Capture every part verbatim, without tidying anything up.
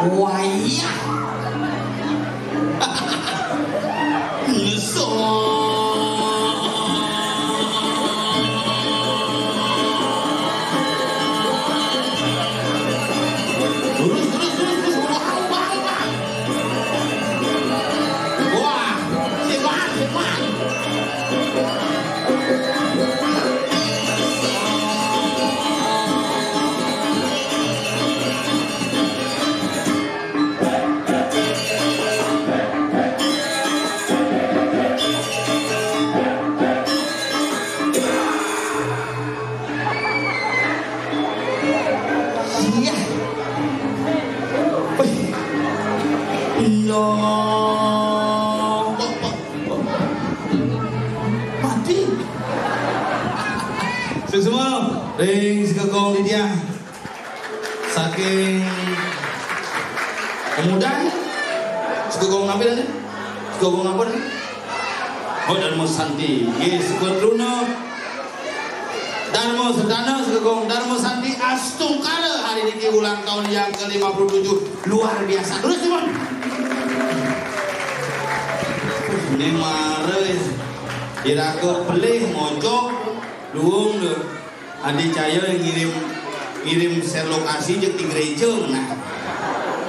Wayah. Nyesel. Terus, terus, terus, terus. Wah, wah, wah. Wah, hebat, hebat. Iya. Wih. Iya. Mati. Sing semua, ring sekekong di dia. Saking kemudahan, sekekong apa tadi? Sekekong apa tadi? Oh, Darma Santi. Nggih, Sukatruna. Darma Serdana, sekekong Darma Santi Astungkara hari niki ulang tahun yang ke lima puluh tujuh. Luar biasa. Terus, Simon. Ini mara ya. Diraga pelih, mojok, luung deh. Adi Cahya ngirim, ngirim share lokasi jek di gereja, nah.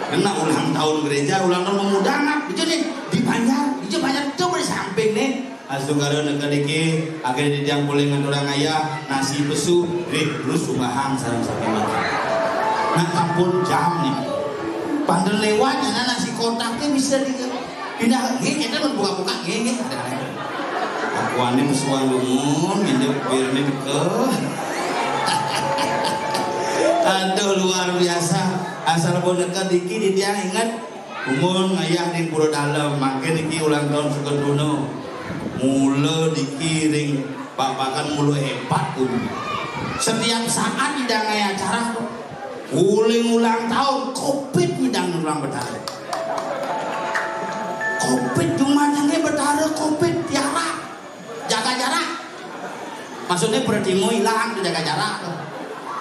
Kena ulang tahun gereja, ulang tahun pemuda, nah. Itu nih, di Banjar, itu Banjar tuh di samping nih. Astungkara neka diki, akhirnya di tiang polih ngaturang ayah, nasi pesu, rih, terus sumahang sareng sami makan. Nah, ampun jam nih. Pandel lewat, ya, nah, nasi kotak teh bisa di pindah, nggih, kita mun buka-buka, nggih, nggih, ada, ada. Akuane pesuan dumun, nginjek birne deke. Aduh, luar biasa. Asal pun deket diki di tiang inget, dumun ngayah ning Pura Dalem, mangke niki ulang tahun Sukatruna. Mula diki ring babakan mula hebat kuwi. Setiap saat idang ngayah acara, uling ulang tahun, covid idang ulang Betara. Covid, dumatenge Betara, covid, tiara. Jaga jarak. Maksudnya pertimo ilang, jaga jarak.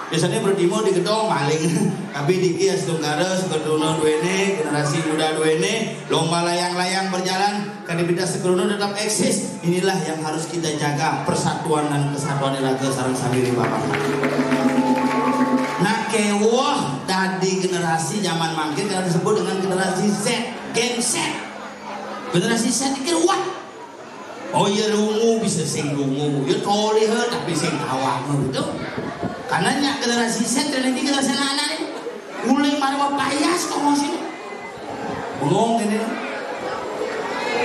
Biasanya pertimo di gedong maling. Tapi diki Astungkara, Sukatruna duene, generasi muda duene, lomba layang-layang berjalan, kreativitas Sukatruna tetap eksis. Inilah yang harus kita jaga, persatuan dan kesatuan raga sareng sami ring bapak. Nah, keweh dadi generasi zaman mangkin karena disebut dengan generasi Z, Gen Z. Generasi Z iki wah. Oh iya, rungu bisa sing rungu. Ya tolih, eh, tapi sing tawang gitu. Karena nyak generasi Z dan ini generasi anak-anak nih. Mulai marah payas kok mau sini. Bengong ini.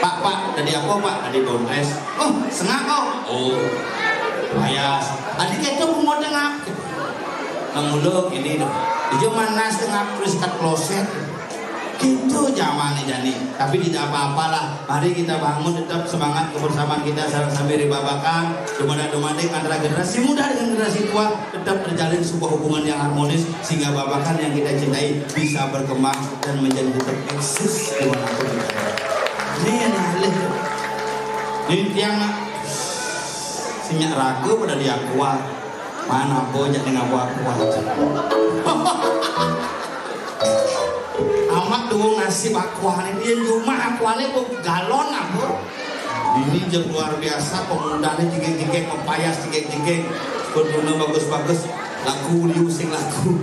Pak, Pak, tadi apa, Pak? Tadi bonres. Oh, sengak kok. Oh, payas. Tadi kita mau tengah. Nang mulo ini tuh. Ijo manas tengah terus kat kloset. Gitu zamannya jani. Tapi tidak apa-apalah. Mari kita bangun tetap semangat kebersamaan kita sareng sami ring babakan. Dumada-dumade antara generasi muda dengan generasi tua tetap terjalin sebuah hubungan yang harmonis sehingga babakan yang kita cintai bisa berkembang dan menjadi tetap eksis di mana pun kita berada. Ini yang halus. Ini tiang nak. Sing nyak raga pada di aqua. Mana apa jak ning aqua-aqua. Amat tuh nasib aqua nih, dia cuma aqua nih galon apa? Ini jam luar biasa, pemuda nih jegek-jegek, mempayas jegek-jegek. Berduna bagus-bagus, laku liu sing laku.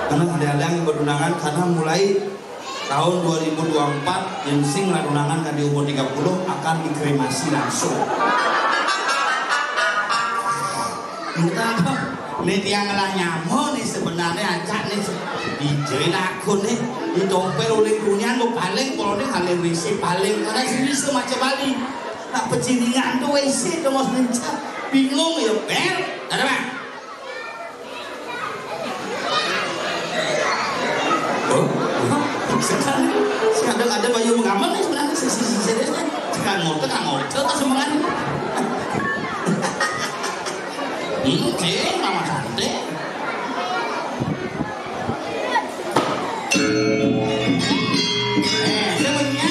Karena ada yang berundangan karena mulai tahun dua ribu dua puluh empat, yang sing ngelarunangan kan di umur tiga puluh akan dikremasi langsung. Entah apa, nih tiang ngelah nyama nih sebenarnya acak nih. Dijai lakun nih, ditompel oleh kunyan, mau paling, kalau nih halil W C paling, karena sini semacam Bali. Nah, peciningan tuh W C tuh mau mencap, bingung ya, bel, ada bang? Oh, sekarang, sekarang ada bayu mengamen nih sebenarnya, si, si, si, serius nih. Sekarang ngotot, kan ngotot, kan semangat. Hmm, oke, mama cantik. Eh, semuanya.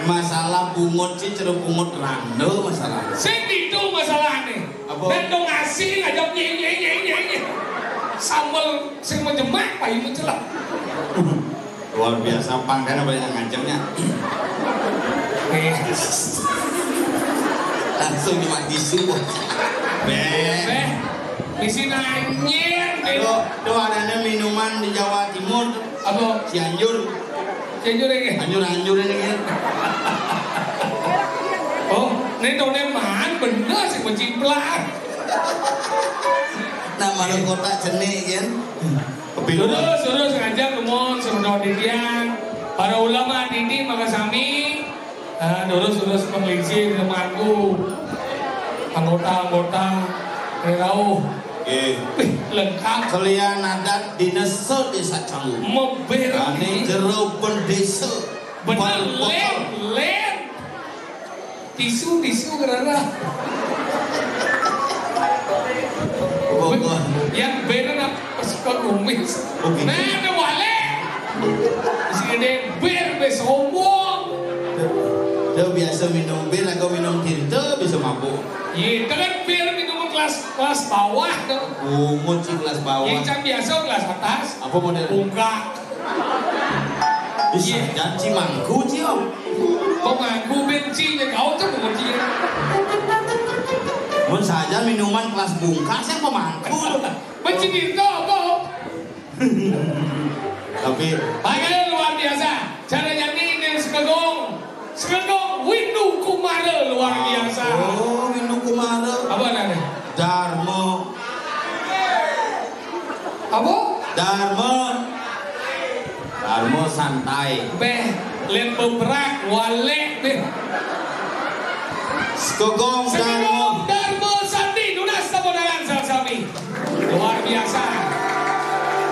Masalah bungut sih, ceruk bungut rando masalah. Sing ditu masalahne. Apa? Nek dong ngasih ngajak nye, nye, nye, nye, nye. Sambel sing menjemak, payu mencelak. Luar biasa, pangdana banyak ngancamnya. Eh. Langsung cuma tisu, Bos. Beh. Beh, bisi nanyir, beh. Tuh, tuh adanya minuman di Jawa Timur. Apa? Cianjur. Cianjur ini? Anjur-anjur ini, ya. Oh, ini done man bener sih, menciplak. Nah, malu kota cenik, kan? Tapi terus, terus ngajak nuwun semeton titiang, para ulama dini maka sami, ah, terus, terus penglingsir temanku, anggota-anggota, rerauh. Nggih. Wih, lengkap. Kalian adat dina sedesa Canggu. Mebir. Ane jero pendesa. Bener, Bal-, len, len. Tisu, tisu, gerana. Oh, oh. Yang bener apa? Suka kumis. Oh, gitu. Nah, ada wale. Si gede bir, be sombong. Dia, dia biasa minum bir, aku minum tirta, bisa mabuk. Iya, itu kan bir minum kelas, kelas bawah tuh. Bungut sih kelas bawah. Iya, can biasa kelas atas. Apa model? Bungkak. Bisa Iya. Janji mangku, Ci, Om. Pemangku benci, ya kau tuh benci. Mun saja minuman kelas bungkak, saya pemangku. Benci itu apa, Om? Tapi Makanya luar biasa. Cara nyanyi ini Sekegong. Sekegong Windu Kumara luar biasa. Oh, Windu Kumara. Apa namanya? Darmo. Apa? Darmo. Darmo santai. Beh, lihat beberak, walek, beh. Sekegong Darmo. Sekegong Darmo Sandi, nunas tepuk tangan sama sami. Luar biasa.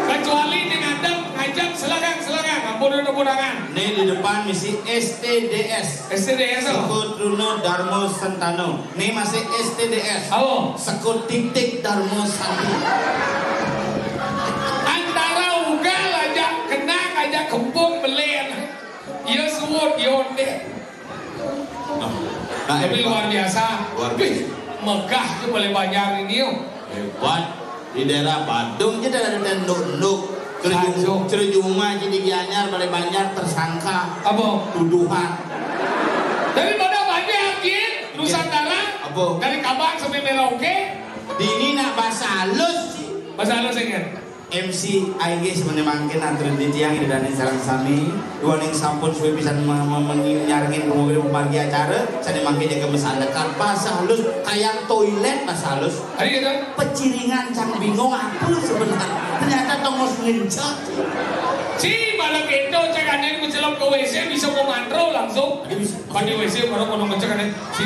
Kecuali ini ngadep, ngajak, silakan, silakan. Ampun, tepuk tangan. Ini di depan misi S T D S. S T D S apa? Seko Truno Darmo Sentano. Ini masih S T D S. Apa? Seko Titik Darmo Sandi. Antara ugal aja, kena aja, kempung belen. Iya suwut, iya onde. Nah, Tapi hebat. Luar biasa. Luar biasa. Wih, megah tuh Balai Banjar ini, yo. Hebat. Di daerah Badung aja ada tenduk-tenduk. Kacau. Cerujung, cerujung mah jadi Gianyar, Balai Banjar tersangka. Apa? Tuduhan. Daripada banyak, Kin, Nusantara, Apa? Dari Kabang sampai Merauke. Dini nak bahasa halus sih. Bahasa halus, ya, Kin? M C A I G sebenarnya mangkin atur di tiang ini dan sareng sami. Dua ning sampun suwe pisan me-, me-, mengi-, nyarengin pemuda pemargi acara, saya mangkin jaga mesandekan. Bahasa halus, kayak toilet bahasa halus. Hari gitu? Peciringan cang bingung apa sebenarnya. Ternyata tongos ngencet. Si malah gitu, cek ada yang mencelup ke W C bisa komando langsung. Ada bisa. Kan di W C baru kono ngecek kan, si,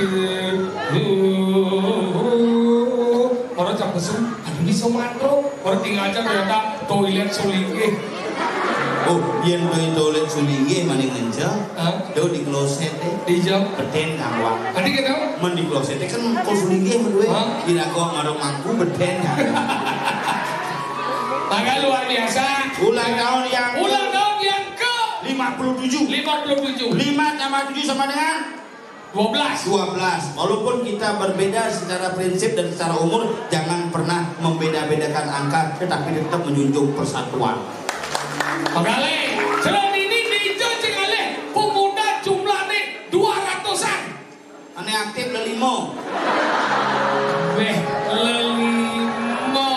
baru cap mesum, aduh, ini somatro, baru tinggal aja ternyata toilet sulinggih. Oh, yen toilet sulinggih mani ngencel, Hah? Do di kloset deh. Di jam? Beden kangwang. Tadi kita? Men di kloset kan kok sulinggih menduwe. Hah? Kira kok ngarep mangku beden kangwang. Tanggal luar biasa. Ulang tahun yang Ulang tahun yang ke lima puluh tujuh. Lima puluh tujuh. Lima tambah tujuh sama dengan dua belas. Dua belas. Walaupun kita berbeda secara prinsip dan secara umur, jangan pernah membeda-bedakan angka, tetapi tetap menjunjung persatuan. Pegale, celon ini diijo cing alih, pemuda jumlah nih dua ratusan. Ane aktif lelimo. Weh, lelimo.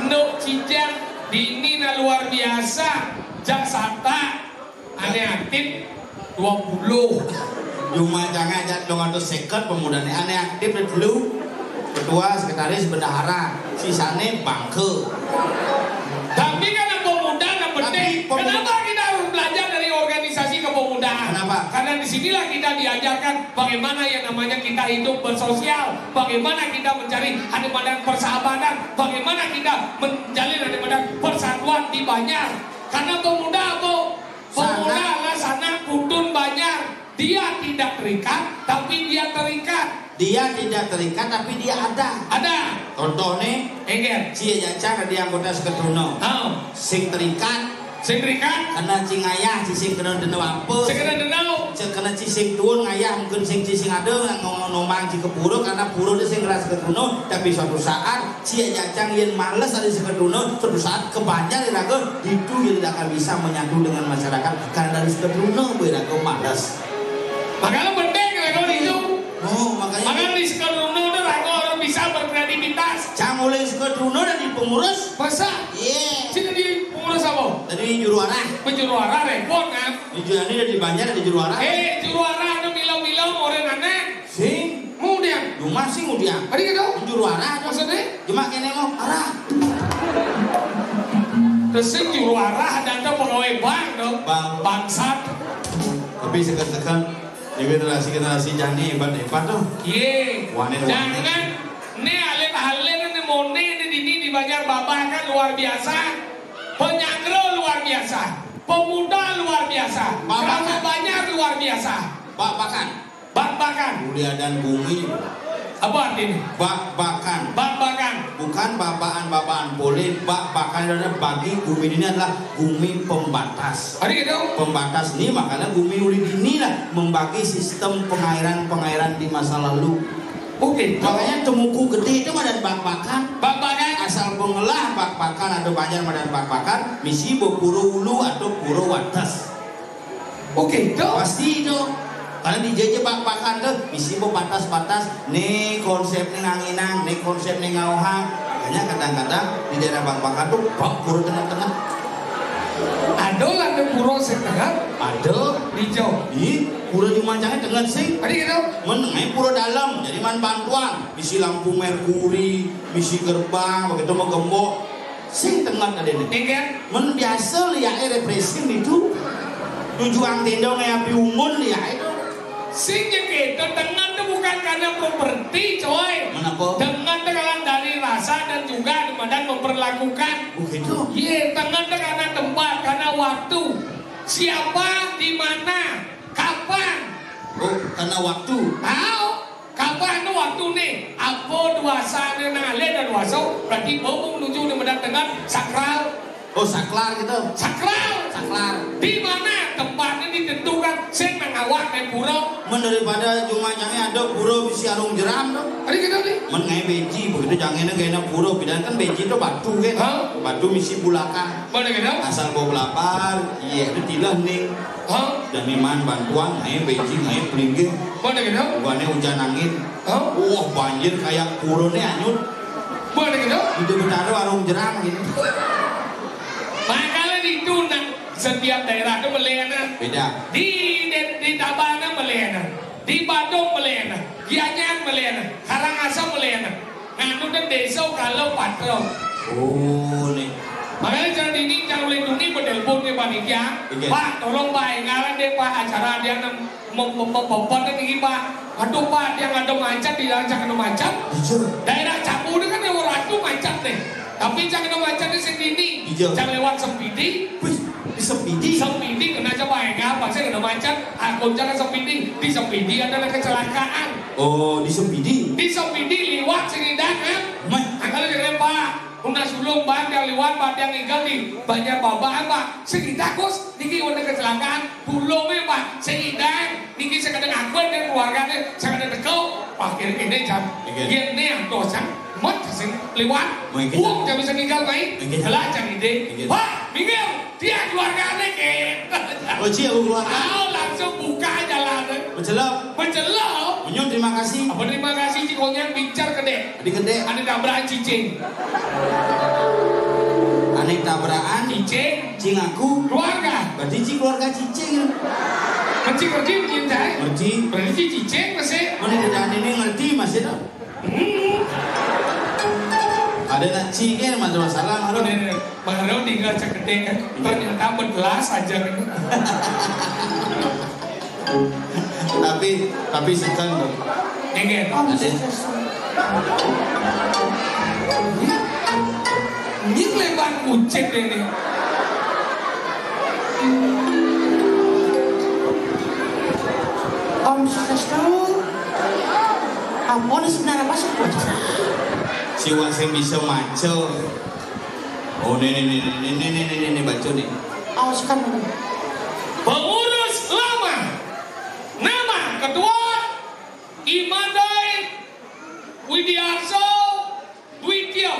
Nuk cijang dini na luar biasa. Jak sata. Ane aktif dua puluh. Cuma jangan aja dua ratus seket pemudane ane aktif dulu. Ketua, sekretaris, bendahara, sisane bangke. Tapi kan yang pemuda yang penting. Tapi pemuda Kenapa kita harus belajar dari organisasi kepemudaan? Kenapa? Karena disinilah kita diajarkan bagaimana yang namanya kita hidup bersosial, bagaimana kita mencari hadimadan persahabatan, bagaimana kita menjalin hadimadan persatuan di Banjar. Karena pemuda apa? Pemuda Sanak. Adalah sanak kutun Banjar. Dia tidak terikat, tapi dia terikat. Dia tidak terikat, tapi dia ada. Ada. Contohnya, Engger. Cie Jaca di anggota Seketuno. Oh. Sing terikat, Sing rikat. Karena cing ayah, cing sing kena denda apa? Sing kena denda. Sing kena cing sing tuun ngayah, mungkin sing cing sing ada, nang ngomong nomang cing ke pura, karena pura tu sing ngerasa ke gunung, tapi suatu saat, sia jajang yang males ada sing ke gunung, suatu saat kebanjar iraga, itu yang tidak akan bisa menyatu dengan masyarakat, karena dari sing ke gunung, iraga males. Makanya penting lah kalau itu. Oh, makanya. Makanya di sing ke gunung tu raga orang bisa berkreativitas. Cang oleh sing ke gunung dan di pengurus. Masa? Iya. Sing di pengurus apa? Tadi juru arah. Penjuru arah repot kan? Di Jurani dan di Banjar ada juru arah. Eh, juru arah ada milo-milo orang aneh. Sing. Mudian. Rumah sing mudian. Tadi gitu. Juru arah ada. Maksudnya? Cuma kene mau arah. Terus sing juru arah ada pegawai bank dong. Bank. Bangsat. Tapi sekan-sekan di generasi-generasi jani hebat-hebat tuh. Iya. Wane-wane. Jangan. Nih alit-alit nih mone nih dini di Banjar Babah kan luar biasa. Penyangro luar biasa. Pemuda luar biasa. Bapak. Kerama Banjar luar biasa. Bak-bakan. Bak-bakan. Mulia dan bumi. Apa artinya? Bak-bakan. Bak-bakan. Bukan babaan-babaan boleh. Bak-bakan adalah bagi bumi ini adalah bumi pembatas. Ada gitu? Pembatas ni makanya bumi uli dini lah membagi sistem pengairan-pengairan di masa lalu. Oke. Makanya temuku gede itu madan bak-bakan. Bak-bakan. Asal pengelah bak-bakan atau banjar madan bak-bakan, misi bepuro ulu atau puro wates. Oke, itu. Pasti itu. Karena di jeje bak-bakan tuh, misi batas-batas, nih konsepnya nganginang, nih konsepnya ngauhang. Makanya kadang-kadang di daerah bak-bakan tuh, bak pura tengah-tengah. Ada lah di pura setengah. Ada. Di jauh. Di pura Jumancangnya tengah sih. Ada gitu. Menengah pura dalam, jadi man bantuan. Misi lampu merkuri, misi gerbang, begitu mau gembok. Sing tenget adene. Nggih, kan? Men biasa liake refreshing itu. Tujuan tenda ngayapi umun liake itu. Sing ya gitu, tenget itu bukan karena properti, coy. Menapa? Tenget itu karena dari rasa dan juga dan memperlakukan. Oh, gitu? Iya, tenget itu karena tempat, karena waktu. Siapa, di mana, kapan. Oh, karena waktu. Tahu? Kapan tu waktu ni? Apa duasane nang alih dan duasa? Berarti bau menuju di medan tengah sakral. Oh, saklar gitu. Sakral. Saklar. Di mana tempatnya ditentukan? Sing nang awak nang pura. Men daripada cuma jange ada pura bisi arung jeram tu. Tadi gitu ni. Men ngai beci begitu jangene kena pura bidan kan beci tu batu kan. Ha? Batu misi bulakan. Mana gitu? Asal bau belapar, iya itu tilah ning. Ha? Dan iman bantuan, ngai beci, ngai pelinggih. Mana gitu? Bukannya hujan angin. Ha? Wah, banjir kayak pura ni anyut. Mana gitu? Di Betara warung jerang gitu. Makanya itu nak setiap daerah tu melena. Beda. Di di, di Tabanan melena, di Badung melena, Gianyar melena, Karangasem melena. Nganu dan desa kalau patro. Oh, ni. Makanya jangan ini jangan lindungi menelpon ke panitia. Iya. Pak, tolong Pak, engalan deh Pak acara dia nem mem- mem- mem- membuat ini Pak. Aduh Pak, dia ada macet di dalam jangan macet. Jujur. Daerah Cabu ini kan lewat ratu macet nih. Tapi jangan macet di sini. Iya. Jangan lewat Sempidi. Wih, di Sempidi. Sempidi kena coba enggak apa sih kena macet. Aku jangan Sempidi. Di Sempidi adalah kecelakaan. Oh, di Sempidi. Di Sempidi liwat sini dah, ha? Meh. Angkal kira Pak. Una sulung bang yang liwat, bang yang tinggal di banyak babaan Pak. Sing kita kus, niki wonten kecelakaan. Bulungnya Pak, sing indah, niki sekadang aku dan keluarganya sekadang teko. Wah, kira ini jam. Iya. Yen ne antos jam, mat sing liwat. Mungkin. Wong jam bisa tinggal mai. Mungkin. Lah jam ini. Mungkin. Pak, minggir. Dia keluarganya ke. Oh, cie, aku keluarga. Tahu langsung buka jalan. Mencelok. Mencelok. Menyun, terima kasih. Apa terima kasih, Cikonyang bincar kedek. Di kedek. Ada tabrakan cicing. Ane tabrakan. Cicing. Cing aku. Keluarga. Berarti cing keluarga cicing. Kecil kecil cinta. Ngerti. Berarti cicing masih. Mana kita ini ngerti masih tak? Hmm. Ada nak cing kan, masalah. Baru tinggal cek kedek kan. Ternyata belas aja kan. Tapi tapi setan tuh. Nggih. Ada. Ini lebar kucing ini. Om Swastiastu. Apa ni sebenarnya apa sih? Siwa sing bisa maca. Oh, ini ini ini ini ini ini baca nih. Awas kan. Pengurus lama. Nama ketua? Imadai Widiarso Dwitio.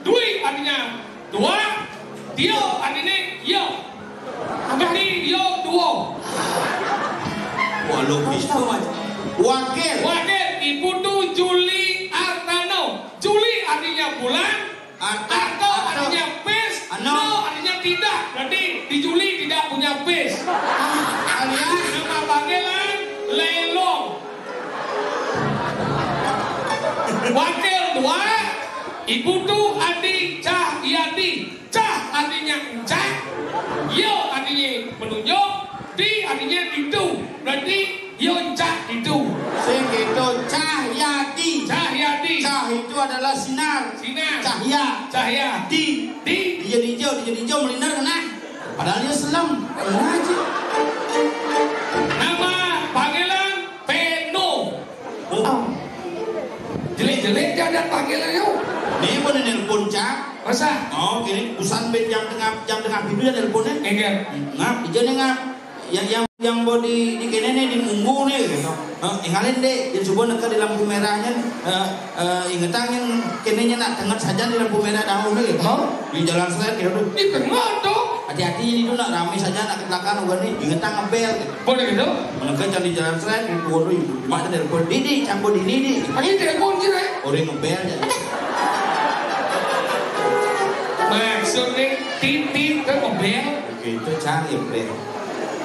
Dwi artinya dua, Tio artinya yo. Jadi yo duo. Wah, logis tuh, Mas. Wakil. Wakil, Iputu Juli Artano. Juli artinya bulan, Arto, Arto artinya pes, Ano. No artinya tidak. Berarti di Juli tidak punya pes. Alias? Nama panggilan Lelong. Wakil dua, Iputu Adi Cahyadi. Cah artinya encak, yo artinya penunjuk, di artinya itu. Berarti yo encak itu. Sing gitu, Cahyadi. Cahyadi. Cah itu adalah sinar. Sinar. Cahya. Cahya. Di. Di. Dia di hijau, dia di hijau, melindar kena. Padahal dia selam. Kena aja. Nama panggilan Peno. Oh. Jelek-jelek dia ada panggilan yo. Ini pun nelpon, Cak. Masa? Oh, kini usan ben jam tengah, jam tengah pintu ya nelponnya. Enggak. Ngap, ijo nih ngap. Yang, yang, yang mau di, di kene nih, di munggu nih, gitu. Hah, ingalin deh, dia coba neka di lampu merahnya, eh, eh, ingetan yang kenenya nak tenget saja di lampu merah dahulu, gitu. Hah? Di jalan seret, gitu. Di tengah tuh. Hati-hati ini tuh nak rame saja, nak kecelakaan, udah nih, ingetan ngebel, gitu. Boleh gitu? Neka cari jalan seret, gitu, waduh, ibu. Mak telepon, "Didi, campur Didi, Didi." Ini telepon sih, Rek. Orang ngebel, jadi. Maksudnya, titit ke ngebel. Oke, itu cari, bel.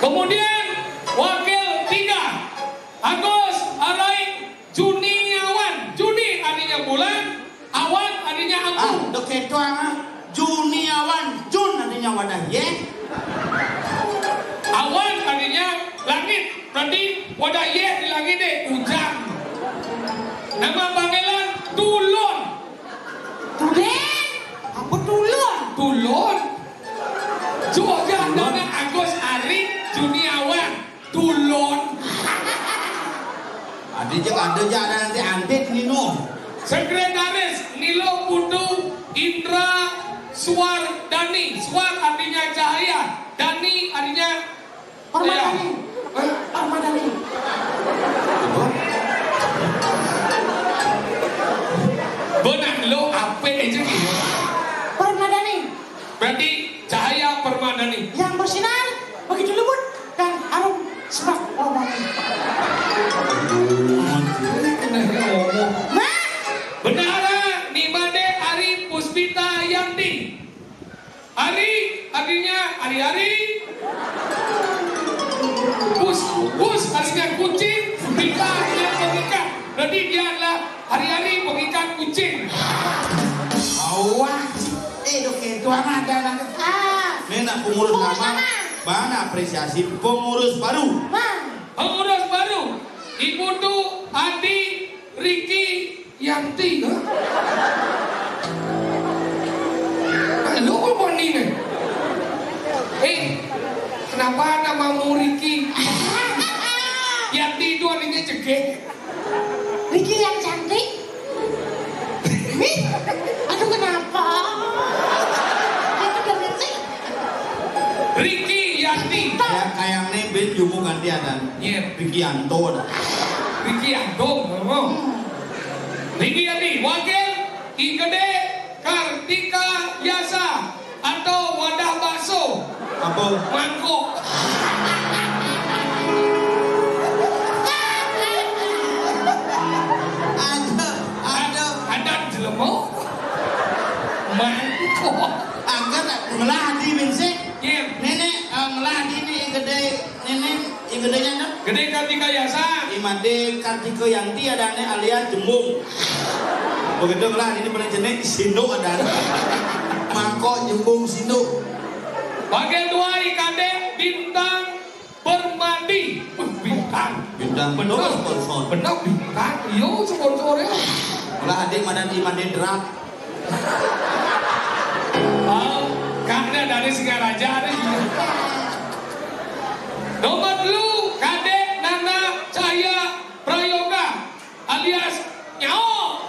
Kemudian, wakil tiga, Agus Araik Juniawan. Juni artinya bulan, awan artinya abu. Ah, dok ketua, ah. Juniawan, Jun artinya wadah, ye. Awan artinya langit. Berarti wadah ye di langit deh, hujan. Nama panggilan Tulon. Tulon? Apa Tulon? Tulon. Juga Tulon. Nama Agus Ari Juniawan. Tulon. Ada je, ada je, ada nanti antit Nino. Sekretaris Nilo Putu Indra Suardani. Suar artinya cahaya. Dani artinya Permadani. Ya. Hah? Permadani. Apa? Benar lo apa aja gitu. Permadani. Berarti cahaya permadani. Yang bersinar begitu lembut dan harum semerbak wangi. Aduh, Mat. Ini kena ngomong. Hah? Bendahara Nimade Ari Puspita Yanti. Ari artinya hari-hari. Pus, pus artinya kucing. Pita artinya pengikat. Berarti dia adalah hari-hari pengikat kucing. Awak. Eh, dok, itu anak ada anak. Ah. Ini nak pengurus lama. Pengurus lama. Mana apresiasi pengurus baru? Bang. Pengurus baru. Ibu tu Adi Riki Yanti. Hah? Lu apa ni ni? Eh, kenapa namamu Riki? Yanti itu artinya cegek. Riki yang cantik. Nih, aduh, kenapa? Aku udah ngerti. Riki Yanti. Kayak, kayak nih, Ben, jumu ganti ada. Iya. Riki Yanto ada. Riki Yanto, ngomong. Riki Yanti, wakil I Gede Kartika Yasa. Atau wadah bakso. Apa? Mangkok. Ada, ada. Ada jelema. Mangkok. Angkat ngelah di bin sih. Iya. Nenek, eh, ngelah di ini gede. Nenek, yang gedenya, no? Gede Kartika Yasa. Imade Kartika Yanti ada nih alias Jembung. Begitu lah, ini pernah jenis Sindo ada. Mangkok Jembung Sindo. Wakil dua I Kadek Bintang Permadi. Wih, Bintang. Bintang. Bener. Bener sponsor. Bener Bintang. Yo, sponsornya. Lah, adik mana di Made Drak. Oh, karena dari Singaraja ada juga. Nomor dulu, Kadek Nana Cahya Prayoga alias Nyao.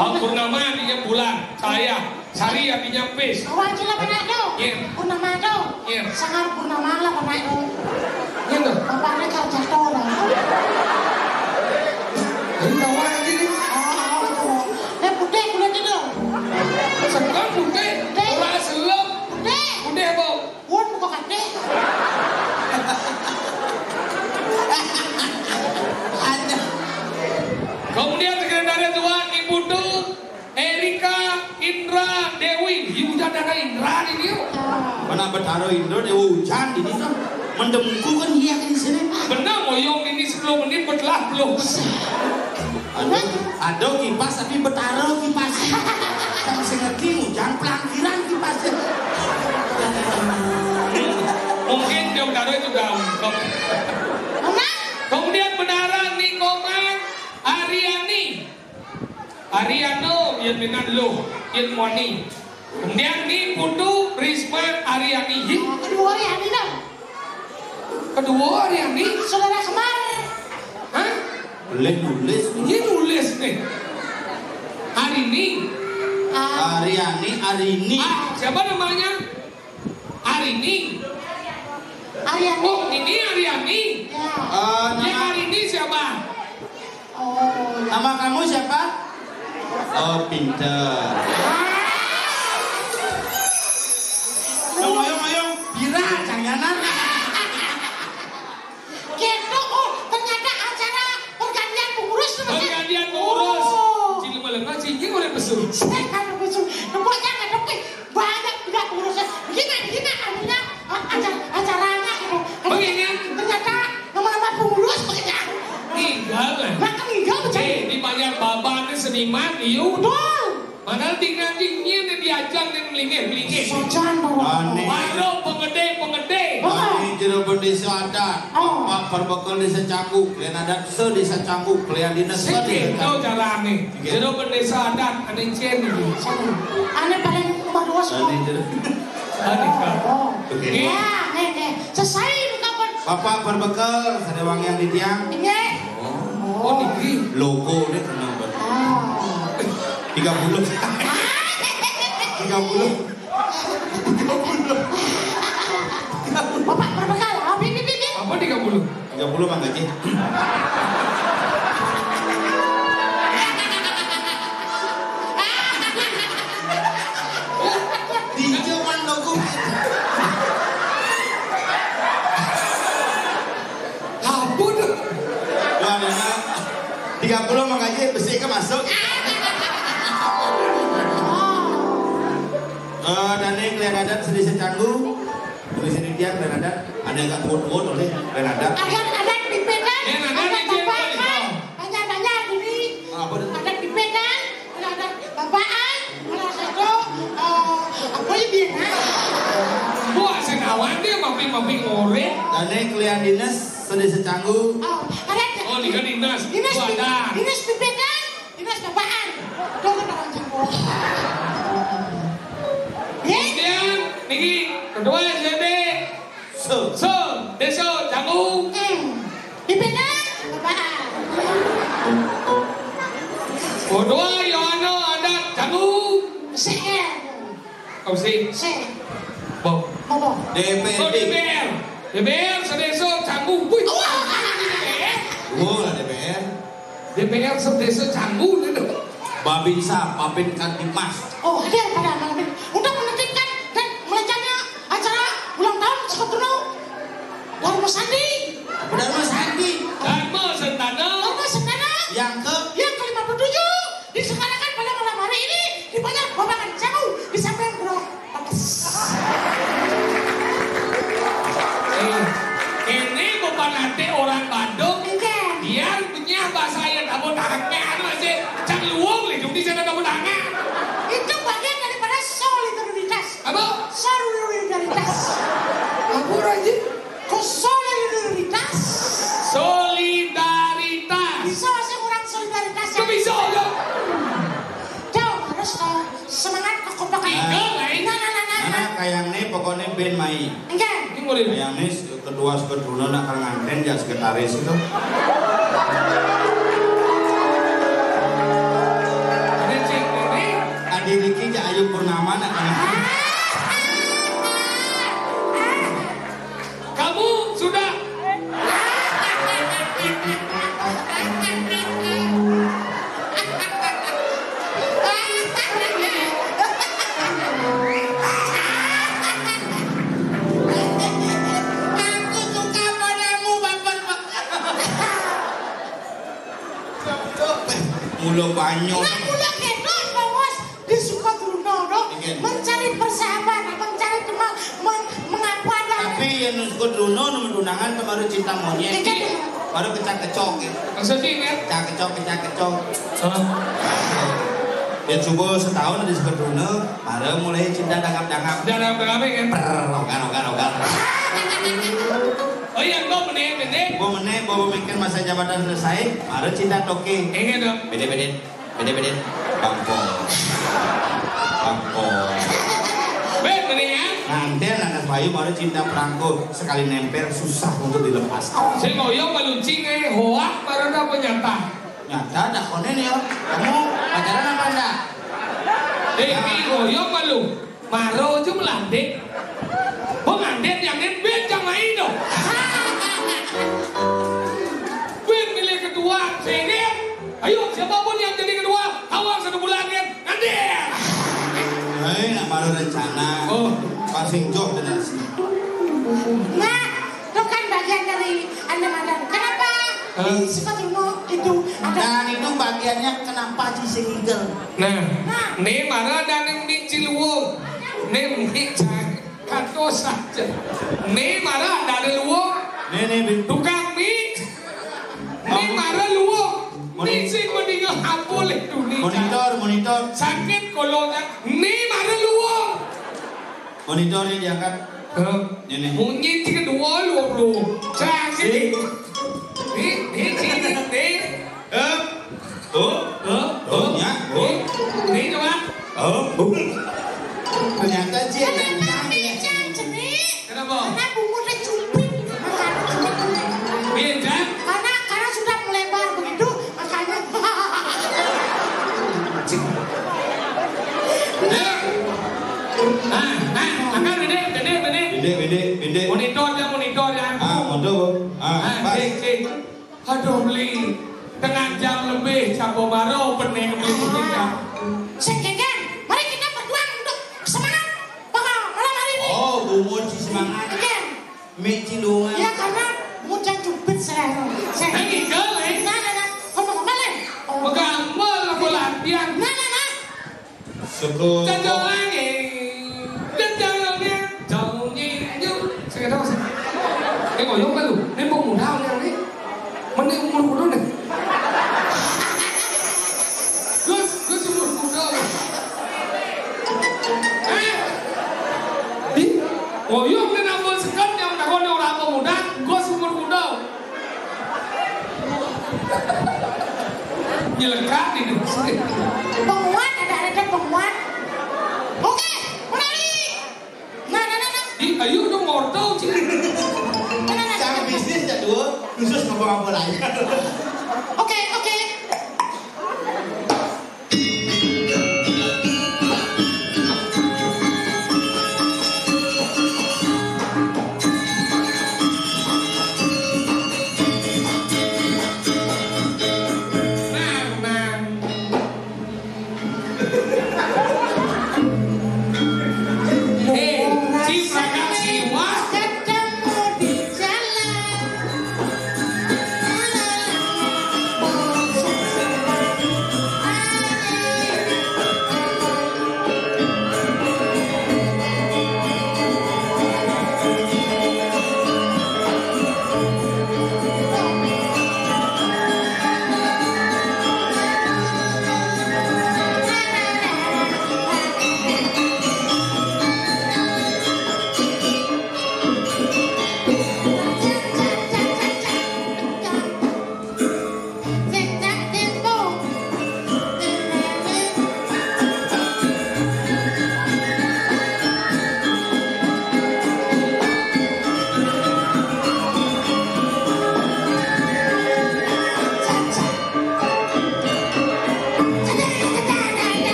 Oh, purnama artinya bulan, cahaya. Sari artinya pis. Awak cila pernah tu. Iya. Purnama tu. Iya. Sangar purnama lah pernah tu. Iya tu. Bapaknya kerja tu lah. Ini tawa lagi ni. Oh, oh, oh. Dia putih kulit itu. Sekarang putih. Putih. Orang selok. Putih. Putih apa? Pun muka kate. Ada. Kemudian sekretaris dua, Ibu Tu Erika Indra Dewi. Ibu jangan ada Indra di dia. Mana Betara Indra Dewi hujan di dia. Mendemku kan iya kan sini. Benar, moyong ini sepuluh menit, betelah belum. Aduh, aduh kipas tapi Betara kipas. Kamu sing ngerti hujan pelangkiran kipas. Mungkin dia Betara juga. Kemudian benaran ni Komang Ariani. Ariano, yang dengan lo, yang Moni. Kemudian ni Putu Risma Ariani. Kedua Ariani dah. Kedua Ariani. Saudara Semar. Hah? Boleh nulis. Ini nulis nih. Arini. Ah. Ariani, Arini. Ah, siapa namanya? Arini. Ariani. Oh, ini Ariani. Ya. Eh, nama Arini siapa? Oh, ya. Nama kamu siapa? Oh, pinter. Ayo, ayo, ayo. Pira, janganan. Gitu, oh, ternyata acara pergantian pengurus tuh, Mas. Pergantian pengurus. Oh. Cili malam, Mas, cili oleh pesu. Saya kan pesu. Nembok jangan, nembok. Banyak juga pengurusnya. Begini, begini, anunya, a-, acar-, acaranya gitu. Begini. Ternyata nama-nama pengurus begini. Tinggal, eh. Nah, kan tinggal, betul. Eh, dibayar babane seniman, yuk. Betul. Padahal tinggal dingin yang diajak dan melingih-melingih. Sojan, Bang. Aneh. Baru pengede-pengede. Aneh, jero bendesa adat. Oh. Pak Perbekel Desa Canggu, kalian adat se Desa Canggu, kalian dinas se Desa Canggu. Sing itu carane. Jero bendesa adat, ane cen iki. Ane paling nomor dua semua. Ane jero. Ane, Kak. Oh. Oke. Ya, nih, nih. Selesai ini kapan? Bapak Perbekel, sadewangian di tiang. Ini. Oh. Oh, niki. Logo ini kena, Pak. Ah. Tiga puluh. Tiga puluh. Bapak Perbekel, oh, bip, bip, bip, bip. Apa tiga puluh? Tiga puluh, Mang Gaji. Di zaman aku. Ampun. Wah, memang tiga puluh, Mang Gaji, besi ke masuk. Eh, dan ini kelihatan adat sedih secanggu. Polisi di tiang dan ada, ada yang agak tua-tua oleh dan ada. Adat, adat pipitan, adat babakan, banyak-banyak ini. Apa tu? Adat pipitan, adat babaan, adat satu, eh, apa ya, biar, ha? Buat senawan dia mamping-mamping ngorek. Dan ni kalian dinas sedih secanggu. Oh, adat. Oh, ni kan dinas. Dinas, dinas pipitan. Dinas babaan. Dong orang Canggu. Ye? Kemudian niki ketua S D P. So. So, Desa Canggu. Hmm. Dipindah babaan. Ketua Yohana Adat Canggu. Sik. Kau sih. Sik. Bo. Apa? D P R. Oh, D P R. D P R sedesa Canggu. Wih. Wah, D P R. Wah, D P R. D P R sedesa Canggu itu. Babinsa, Babin Kamtibmas. Oh, hadir pada malam ini untuk menentukan dan melancarnya acara ulang tahun Sekotruno Dharma Santi. Dharma Santi. Dharma Sentana. Dharma Sentana. Yang ke? Yang kelima puluh tujuh. Diselenggarakan pada malam hari ini di Banjar Babangan Canggu di samping Pura Batas. Eh, ini bukan nanti orang Bandung. Enggak. Biar punya bahasa yang kamu tahan, anu aja. Cang luwung, lindung di sana kamu tangan. Itu bagian daripada solidaritas. Apa? Solidaritas. Apa, Raji? Kok solidaritas? Solidaritas. Bisa masih kurang solidaritas ya? Kok bisa, ya? Jauh, harus, eh, semangat kekompakan. Nah. Nah, nah, nah, nah, nah. Mana kayang nih, pokoknya ben mai. Enggak. Ini mulai. Kayang nih, ketua seketruna nak nganten ya sekretaris itu. Ini, Ci, Mula banyu. Nah, mula kéto, Bos, di Sukatruna, no. Iya. Mencari persahabatan, mencari teman, men-, mengapa ada. Tapi yang Sukatruna, nomor tunangan kemarin cinta monyet. Iya. Baru kecak-kecok, ya. Maksudnya, kan? Kecak-kecok, kecak-kecok. Hah? Ya, coba setahun di Sukatruna, baru mulai cinta dangap-dangap. Dangap-dangap, kan? Prrr, ogar, ogar, ogar. Oh, iya, gua meneh, meneh. Gua meneh, gua mikir masa jabatan selesai, baru cinta toke. Ingat dong. Bede-bede. Bede-bede. Bangkol. Bangkol. Weh, mendingan. Nganten anak bayu baru cinta perangko. Sekali nempel susah untuk dilepas. Sing ngoyong maluncing, eh, hoak baru ada apa nyata? Nyata dah konen ya. Kamu pacaran apa enggak? Eh, ini ngoyong malu. Maro aja melantik. Bang Andit yang nit, ben jang main dong. Ben milih ketua, sini. Ayo, siapapun yang jadi ketua, awal satu bulan kan, Andit. Hei, nak baru rencana. Oh. Pasing joh dan nasi. Nah, itu kan bagian dari Anda Madam. Kenapa? Hah? Di Sukatruna itu ada. Dan itu bagiannya kenapa Ci sing ngigel. Nah, nah. Nih, mana ada yang di Ciliwung? Nih, mie cai. Kato saja. Nih, mana ada di Luwung? Nih, nih, bin. Tukang mie. Nih, mana Luwung? Moni-, nih, sing mendingan apa leh dunia. Monitor, monitor. Sakit kolonnya. Nih, mana Luwung? Monitor yang diangkat. Hah? Ini. Monyet kedua lu, lu. Canggih. Nih, nih, nih, nih. Eh. Oh, oh, oh, ya, oh. Nih, coba. Oh. Ternyata dia yang canggih. Kenapa? Karena bungut dia cumpit. Iya, kan? Karena, karena sudah melebar begitu, makanya. Nah, nah, angkat, Dede, Dede, Dede. Dede, Dede, Dede. Monitor ya, monitor ya. Ah, monitor. Ah, ah, pas. Cek, cek. Aduh, Beli. Tengah jam lebih, capo baru pening, Beli. Sing, Geng, mari kita berjuang untuk semangat bahwa malam hari ini. Oh, bungut semangat. Geng. Mik Cilungan. Ya, karena mudah cupit selalu. Saya ini girl, eh? Nah, nah, nah. Ngomong apa, Len? Oh. Pegang bola, bola latihan. Nah, nah, nah. Syukur. Jajal lagi. Jajal lagi. Jauh nyi, nyu. Saya kata, Mas. Eh, ngoyong kan lu? Ini mau muda orang ini. Mending umur muda deh. Gus, Gus umur muda. Eh? Di, ngoyong kan ampun sekon yang takon orang apa muda, Gus umur muda. Nyelekat ini. Penguat, ada, ada penguat. Oke, menarik. Nah, nah, nah, nah. Ih, ayo dong, mortal, Cik. Nah, nah, nah, nah. Sang bisnis ya, dua, khusus ngomong apa aja. Oke, oke. Nah, nah. Eh, ciprakan siwah. Ketemu di jalan.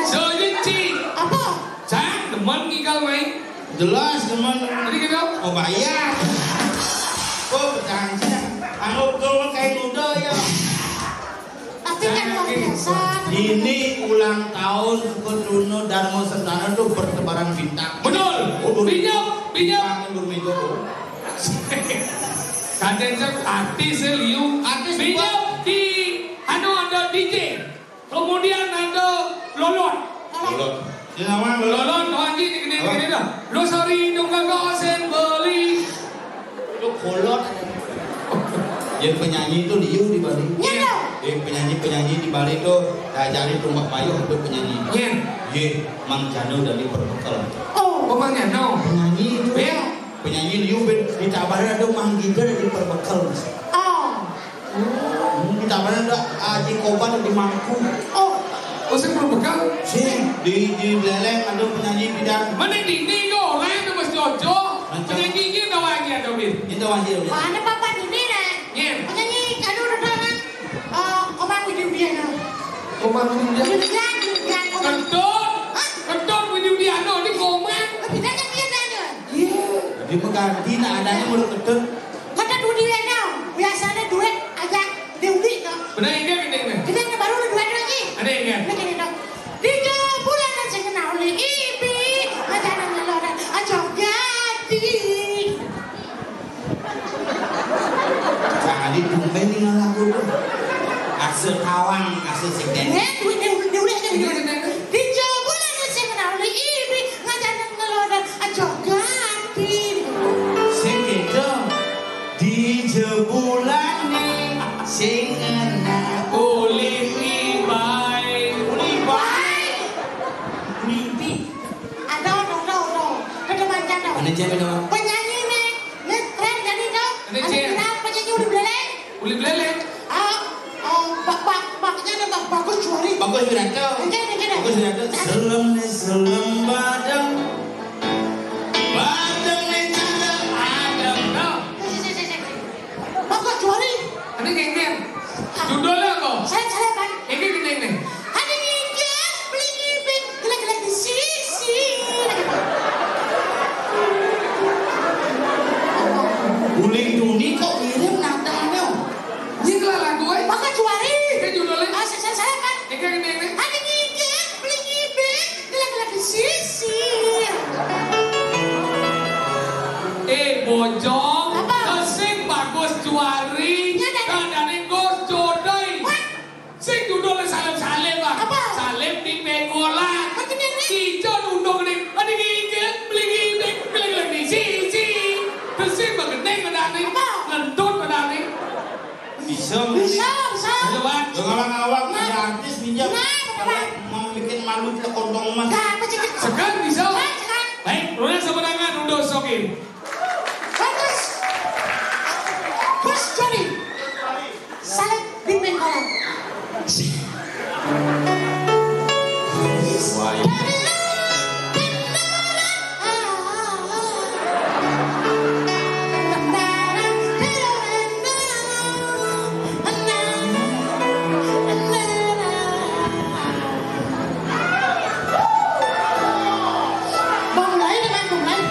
Soalnya, Ci. Apa? Cang, demen ngigal main. Jelas, demen. Jadi gitu? Oh, bayar. Oh, berjanji. Anu, betul, kayak noodle ya. Tapi kan luar biasa. Ini ulang tahun Suku Truno Darmo Sentana tuh bertebaran bintang. Betul. Oh, betul. Pinjam, pinjam. Bintang Indonesia tuh. Kadang artis liu. Artis pinjam di, anu, ada D J. Kemudian ada Lolot. Lolot. Dia nama Lolot. Lolot, Haji, ini, ini, ini dah. Lu sorry, dong, kagak sen beli. Lu kolot. Yang penyanyi itu liu di Bali. Iya. Yang penyanyi-penyanyi di Bali tuh diajari tumbak payung untuk penyanyi. Iya. Ye, Mang Jano dari Perbekel. Oh. Oh, Mang Jano. Penyanyi itu. Iya. Penyanyi liu ben di Tabanan ada Mang Giga dari Perbekel. Oh. Hmm, di Tabanan ada Aji Koban di Mangku. Oh. Oh, saya Perbekel. Sih, di, di Buleleng ada penyanyi bidan. Mana di ini kok orang itu Mas Jojo. Penyanyi ini udah wangi ada, Bin. Ini udah wangi, Bin. Mana Papa di ini, Nek? Iya. Penyanyi, aduh, udah, Nek. Eh, Komang Widi Widiana. Komang Widi Widiana. Widiana, Widiana, Komang. Kentut. Hah? Kentut Widi Widiana, ini Komang. Lebih banyak dia tanya. Iya. Dia mengganti, nah, adanya mulut kentut. Kentut Widi Widiana. Biasanya duit aja dia Widi, no. Benar, ini, ini, ini. Kita yang baru udah duit lagi. Ada yang, ya? Ini, ini, no. Tiga bulan aja kenal oleh ibi. Aja nanya lo, aja ganti. Kang Adi tumben nih ngalaku tuh. Asa tawang, asa sing dene. Eh, duit dia, dia udah, dia udah. Di Jawa Barat sing kenal di ibi, ngajarin ngeloda aja ganti. Sing gitu. Di jebulan nih, sing ngena ulin ibai. Ulin ibai. Mimpi. Ada, ada, ada, ada. Ada mancan, ada. Ada cewek, ada. Penyanyi nih. Ngetren jadi dong. Ini, Cil. Ada penyanyi Uli Beleleng. Uli Beleleng. Ah, oh, bak, bak, baknya ada Bak Bagus Juari. Bagus Wiranto. Oke, oke, oke. Bagus Wiranto. Selem nih, selem badeng. Badeng nih, canda adem. No. Sik, sik, sik, sik. Bagus Juari. Ini kengken. Judulnya apa? Saya, saya, Pak. Ini, ini, ini. Ada nginjek, beli ngibing, gelek-gelek di sisi. Uling Duni kok mirip nadanya? Ini lah lagu, eh. Maka Juari. Ini judulnya. Ah, saya, saya, saya, Pak. Ini, ini, ini. Ada nginjek, beli ngibing, gelek-gelek di sisi. Eh, bojong. Apa? Sing Bagus Juari. Iya, Dan. Kadane Gus Jodoi. Wah. Sing judulnya Salim Salim, Bang. Apa? Salim di Penggolan. Apa tuh, Nek? Ijo nunduk nih. Ada gigit, beli gigit, beli gigit. Si, si. Bersih begendeng ada nih. Apa? Ngentut ada nih. Bisa, bisa. Bisa, bisa. Ayo, Bang. Ngawang-ngawang, nah, ada artis pinjam. Nah, betul, Bang. Mau bikin malu ke kontong, Mas. Nah, apa sih? Segan bisa. Segan, segan. Baik, Rona sama dengan Udo Sokin. Bagus. Gus Joni. Salim di Pengkolan. Mau mulai dengan mulai.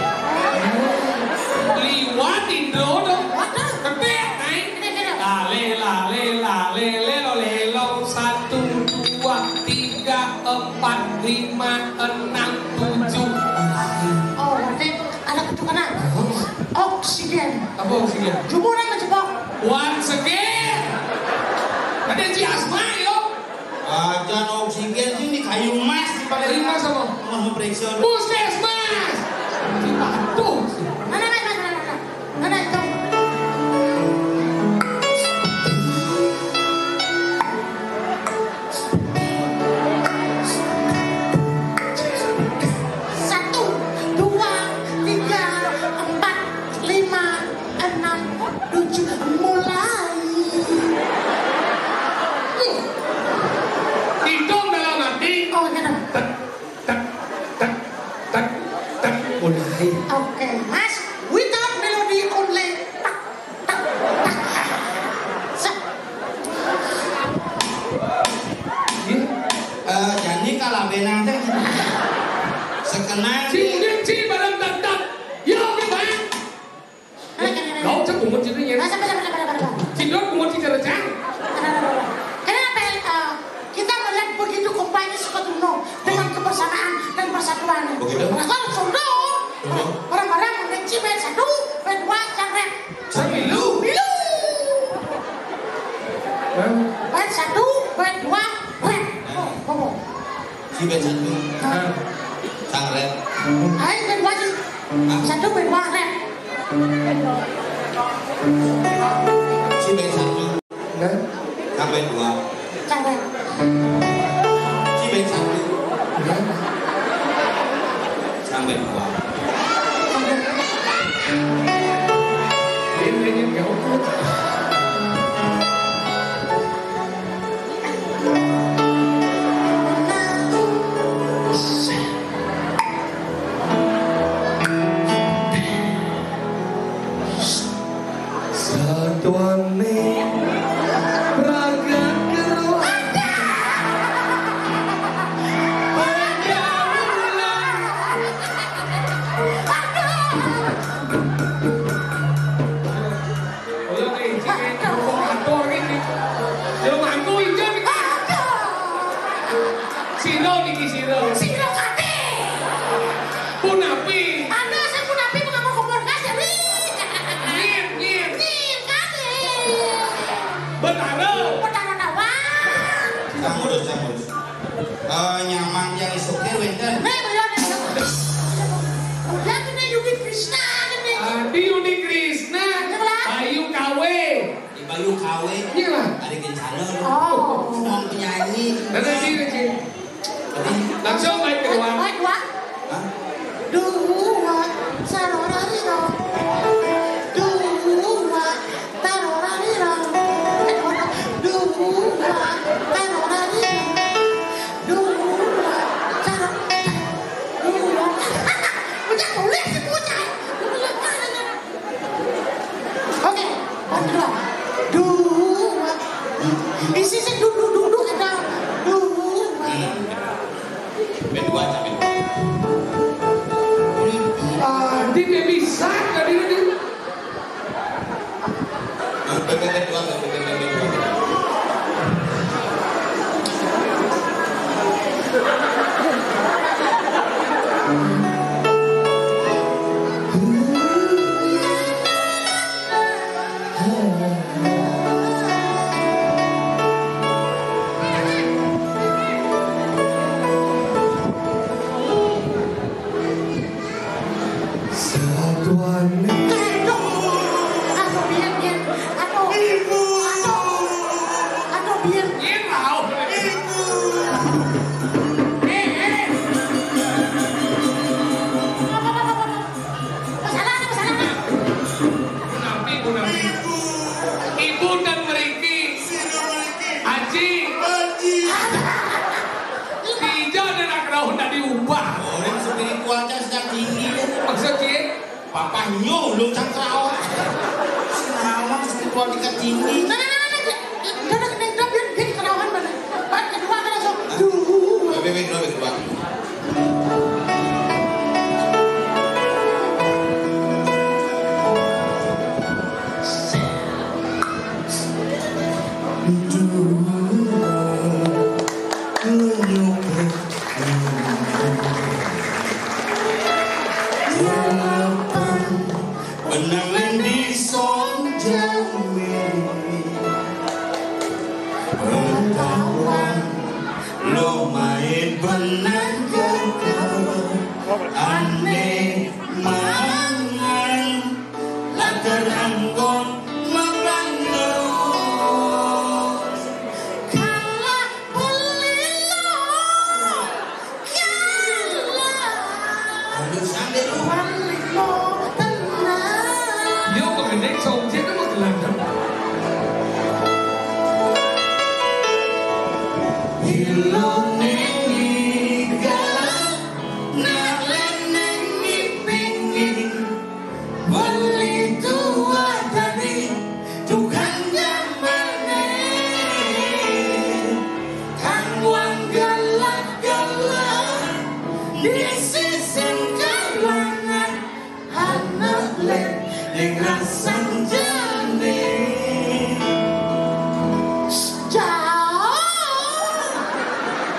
Liwat Indro dong. Waduh. Gede, naik. Gede, gede. Lale, lale, lale, lelo, lelo. Satu, dua, tiga, empat, lima, enam, tujuh. Oh, berarti ada ketukenan. Oksigen. Apa oksigen? Jumur sama jebak. Once again. Ada Ci Asma, yo. Ajan oksigen sih di kayu emas di paling emas apa? Mau periksa. Puskesmas. Di Batu. Mana, mana, mana, mana, mana? Mana itu? Satu, dua, tiga, empat, lima, enam, tujuh, mulai. Hitung dalam hati. Oh, iya, dong. Tek, tek, tek, tek, tek, mulai. Oke, Mas. Without melody only. Tak, tak, tak. Sep. Iya. Eh, jadi kalau bena Kenal. Ci Udin, ci, bareng tetep. Yo, Bang. Kau cek bungut itu, ya. Sabar, sabar, sabar, sabar, sabar. Ci Dot bungut, ci Cerejang. Kenapa, eh, kita melihat begitu kompakannya Sukatruno dengan kebersamaan dan persatuan. Begitu. Nah, kalau Sunda, Sunda. Orang-orang mengenci band satu, band dua, cang rap. Samilu. Milu. Hah? Band satu, band dua, rap. Oh, oh. Si band satu. Hah? Cang rap. Ayo band dua sih. Hah? Satu band dua rap. Si band satu. Hah? Sampai dua. Cang rap. Si band satu. Hah? Sampai dua. Ini, ini, nggak usah. Satuane pragat karo pergaulan. Ayo, eh, sing, eh, ngomong apa ini? Yo, mangku ijo iki. Sira niki, sira. Sira kabeh. Punapi. Ana sing punapi mengapa kompor gas ya, Wi? Nyir, nyir. Nyir kabeh. Betara. Betara nawang. Cang urus, cang urus. Eh, nyamang yang isuknya wenten. Nih, beliau nih. Udah kena Yudi Krishna, kena. Adi Yudi Krishna. Ini lah. Bayu Kawe. Di Bayu Kawe. Iya lah. Ada kencana. Oh. Semua penyanyi. Ada sih, ada sih. Jadi langsung main kedua. Main kedua. Hah? Dua, sarorariro. Dua, tarorariro. Dua, tarorariro. Dua, saro-, dua. Bocah tulis sih, bocah. Oke, yang kedua. Dua. Isi sih dulu, dulu, dulu ada. Dua. Band dua, tapi. Ah, dia bisa tadi, tadi. Band, band, band dua, band, band, band dua. Satuane. Aduh, aduh, biar, biar. Aduh. Ibu. Aduh. Aduh, biar. Ibu. Ibu. Eh, eh. Apa, apa, apa, apa? Masalah apa, masalah apa? Ibu, ibu, ibu. Ibu dan meriki. Aji. Aji. Ija dan akrau ndak diubah. Orang spiritualnya sedang tinggi. Maksud cie? Papa nyuh lu cakrawat. Sinawan spiritual tingkat tinggi. Nah, nah, nah, nah, nah. Udah, udah, udah, udah, biar, biar ketahuan mana. Bab kedua kan langsung. Duh. Bebe, bebe, bebe, bebe. Benang di sonjang mini, bertawan lo main benang kekal, ane mangan latar anggon makan lo. Kalah beli lo. Aduh, sampai lu. Yo, pengendek songjet itu mah gelandang. Ilone ngiga, nak leneng ngipingi. Beli tua tadi tukang gambarne, kang wong galak-galak di sisi Ning rasan jane. Jauh.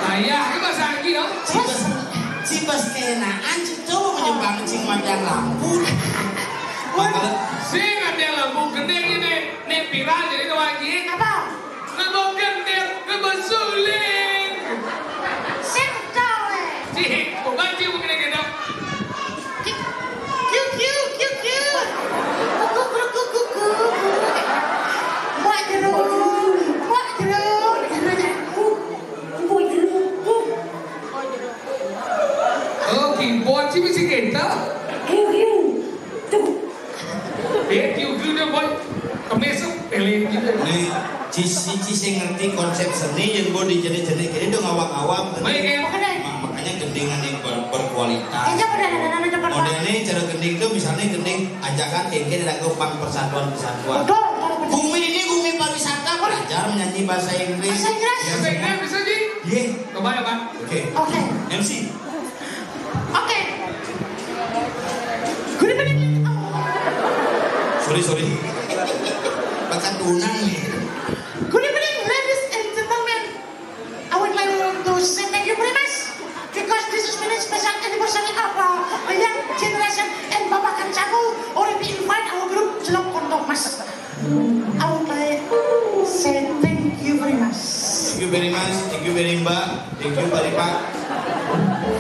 Ayah, ini bahasa Inggris, no? Cibas, cibas kenaan, cito mau nyebang cing matian lampu. Waduh. Sing matian lampu, gede ini, nih viral jadi tuh lagi. Apa? Ngebok gendek, ngebok suling. Sing tahu, eh. Cik, baca bukan gendek. Kiu, kiu, kiu, kiu. Kuku, kuku, kuku, kuku. Buat jeruk, buat jeruk, jeruk, jeruk. Buat jeruk. Oh, keyboard sih bisa kita. Kiu, kiu. Tuh. Eh, kiu, kiu dia, boy. Kemes, pelit gitu. Nih, Ci, si Ci sing ngerti konsep seni yang gue di jenis-jenis ini tuh ngawang-ngawang. Baik, ya. Ma-, makanya gendingan yang ber-, berkualitas. Aja pada ada nama depan, Pak. Modelnya cara gending tuh misalnya gending ajakan kengke dan aku pang persatuan-persatuan. Betul, betul, betul. Bumi ini bumi pariwisata, belajar menyanyi bahasa Inggris. Bahasa Inggris. Ya, bahasa Inggris bisa, Ji? Iya. Coba ya, Pak. Oke. Oke. M C. Oke. Good evening. Oh. Sorry, sorry. Bakat tunang nih. Good evening, ladies and gentlemen. I would like to say thank you very much because this is very special anniversary of uh, a young generation and Bapak Kancaku already invite our group Jelok Kontong Mas. I would like to say thank you very much. Thank you very much. Thank you very Mbak. Thank you Pak Ripak.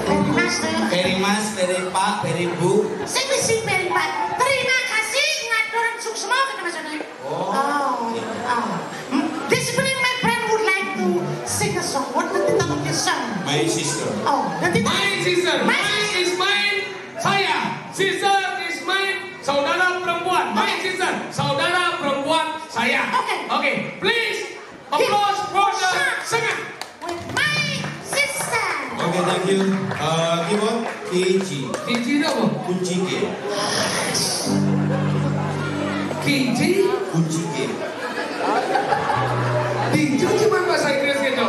Very much, sir. Very much, very Pak, very Bu. Saya mesti very Pak. Terima kasih ngatur suksma ke teman-teman. Oh. Oh, oh. Hmm. This morning my friend would like to sing a song. What the title of this song? My sister. Oh, the title. My sister. My Mine is mine. Saya. Sister is mine. Saudara perempuan. My sister. Saudara perempuan saya. Oke. Oke. Please applause for the singer. With my sister. Oke, thank you. Eh, keyboard, K G. K G itu apa? Kunci G. K G? Kunci G. Tinju cuma bahasa Inggris gitu.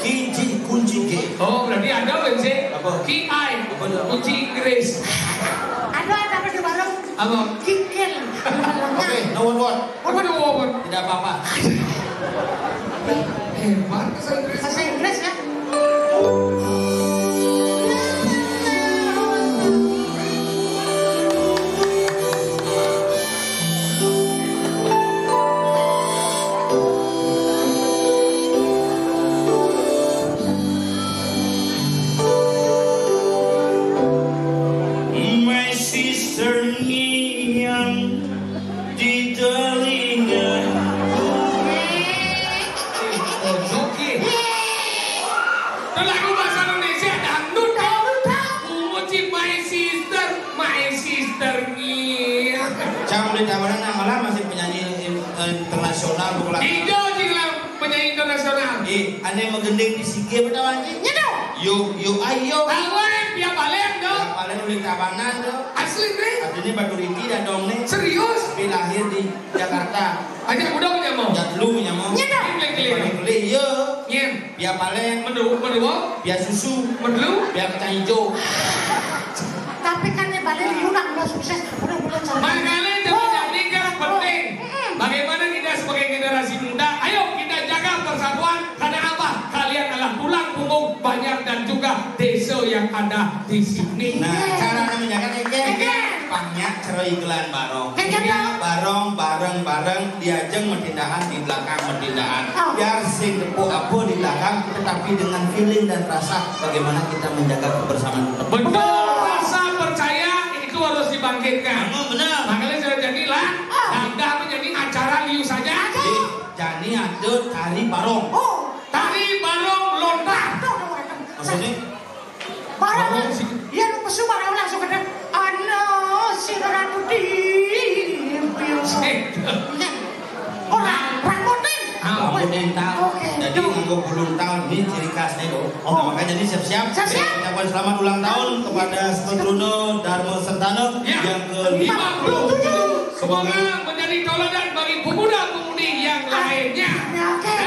K G, kunci G. Oh, berarti ada, Bensik? Apa? K I. Apa tuh? Kunci Inggris. Ada, ada apa di warung? Apa? Kikil. Oke, no one word. Apa tuh, no one word? Tidak apa-apa. Hebat bahasa Inggris. Bahasa Inggris, ya? My sister ngiang di telinga. Ojo ki. Itu lagu bahasa Indonesia dangdut, dangdut, dangdut. Ungu ci, my sister, my sister ngiang. Cang udah tawaran, nah, malah masih penyanyi in-, internasional, bukan? Ijo, cing lah penyanyi internasional. Eh, ane magending di sige betul anjing. Nyedo. Yo, yo, ayo. Awai, pia balen do. Pia balen udah tabanan do. Asli, Bre. Artinya batu riti dan dong nih. Serius? Tapi lahir di Jakarta. Aja udah punya mau. Jat lu punya mau. Nyedo. Ini keliling. Paling keliling, iya. Nyen. Pia balen. Mendu, mendu. Pia susu. Mendu. Pia kacang hijau. Tapi kan nih balen diundang udah sukses. Udah, udah, udah. Makanya coba, oh, nikah penting. Mm-mm. Bagaimana kita sebagai generasi muda? Ayo kita jaga persatuan. Karena apa? Kalian adalah tulang punggung Banjar dan juga desa yang ada di sini. Nah, cara menjaga keke, pangnya cero iklan barong. Keke, barong, bareng, bareng, diajeng metindahan di belakang metindahan. Oh. Biar sing tepuk apa di belakang, tetapi dengan feeling dan rasa bagaimana kita menjaga kebersamaan. Betul, rasa percaya itu harus dibangkitkan. Emang benar. Makanya sudah jadilah, ah, dah menjadi acara liu saja. Aduh. Jani ada tari barong. Oh, tari barong lontar. Tuh, tuh, tuh. Maksudnya? Barong. Barong sih. Iya, lu pesu barong langsung kena. Ana si ratu di. Eh. Iya. Orang rambutin. Ah, rambutin, tak. Oke. Jadi tuh. Nganggo bulung taun ini ciri khasnya, loh. Oh. Nah, makanya ini siap-siap. Siap-siap. Kita ucapkan selamat ulang tahun kepada Setruna Dharma Sentana, ya, yang ke lima puluh tujuh. Semoga menjadi tauladan bagi pemuda-pemudi yang lainnya. Ya, oke.